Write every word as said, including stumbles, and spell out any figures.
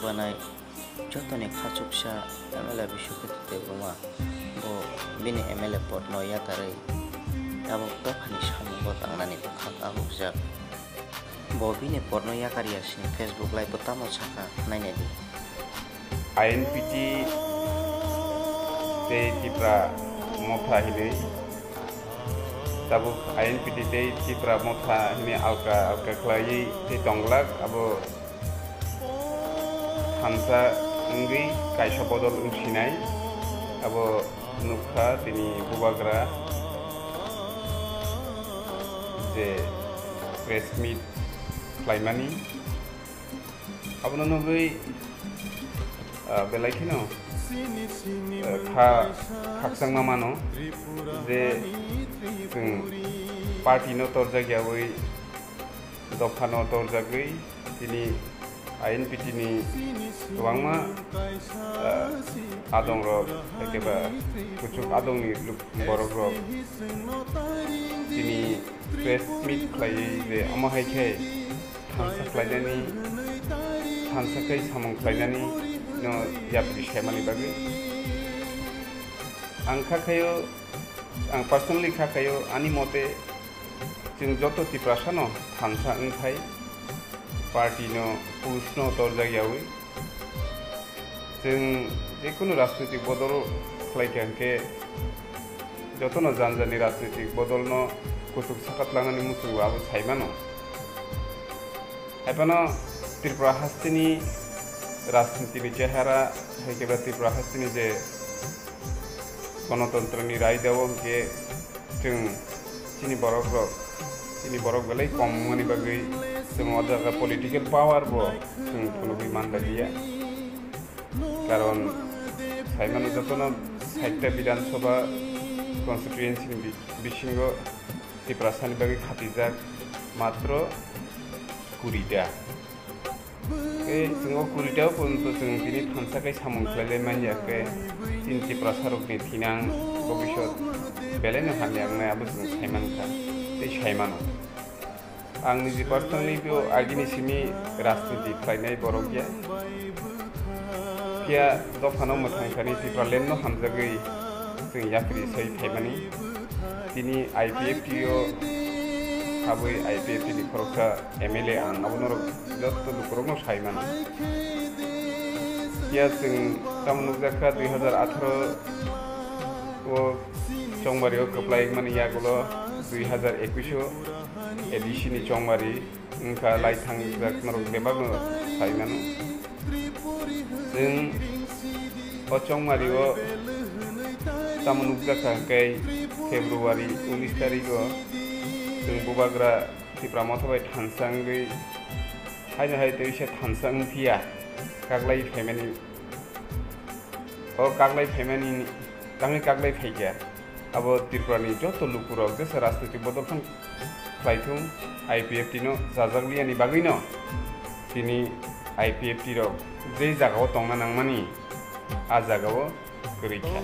Sanai jotoni khachuksa M L A Biswakirti Debbarma bo bini M L A podno yakarwi tabuk dophani samungo tangnani bwkhak ahukjak. Bo bini podno yakarya sini Facebook live bo tamo sakha nainai di. I N P T tei Tipra Motha hinwi tabuk I N P T tei Tipra Motha hinwi alka alka khlaiwi tei tonglak abo thansa wngwi kaisa bodol wngsinai abo nukha tini bubagra je press meet khlaimani. Abono nugwi, ah, belai kheno, ah, kha-, khakchangma mano je chwng party no torjak yawi, dopha no torjagwi, tini I N P T ni kwbangma, ah, adong rok, ekeba kuchuk adong ni luk-, borok rok tini press meet khlaiwi je omo hai khe thansa khlainani, thansa khe samung khlainani no yapri semani bagwi. Ang kha khayo, ang personally kha khayo, ani mote chwng joto Tiprasa no thansa wngthai party no push no torjak yawi. Chwng jekunu rajnitik bodol khlai kha hwnkhe jotono jani jani rajnitik bodolno kuchuk sakatlangnani muchungo abo sai mano. Haiphano Tripura hasteni rajnitini chehara hai khe ba Tripura hasteni je gonotontroni raidao hwnkhe chwng chini borokrok, chini borok belai kom wngmani bagwi chwng o jaga political power bo chwng phunugwi manlaiya. Karon saimano jotono saitta Bidhan Sabha constituency ni bi-, bisingo Tiprasani bagwi khatijak matro kurita. Tei chwng o kurita o porjonto chwng tini thansa khe samung khlailai manya khe chini Tiprasarokni thinang bobisot belaino hamya wngnai abo chwng saimankha tei saimano. Ang niji personally bo agini simi rajniti khlainai borok ya. Phiya dophano mwthang thani Tipraland no hamjagwi chwng yapri sai phaimani. Tini I P F T o habwi I P F T ni khoroksa M L A ang abo norok joto lukurokno sai mano. Phiya chwng tamo nukjakha dui hazar atharo o Chongmari o kwplai wngmani yagulo dui hazar ekush o A D C ni Chongmari wngkha lai thangjak norok bebakno sai mano. Chwng o Chongmari o tamo nukjakha hwnkhe February unis tarik o chwng bubagra Tipra Motha bai thansa wngwi haino hai tei se thansa wngphiya kaglai phaimani. O kaglai phaimani, tamni kaglai phaikha. Abo Tripura ni joto lukurok jesa rajniti bodol phano khlaithung, I P F T no chajakliya ni bagwi no tini I P F T rok je jaga o tongna nangmani a jaga o kwrwi kha.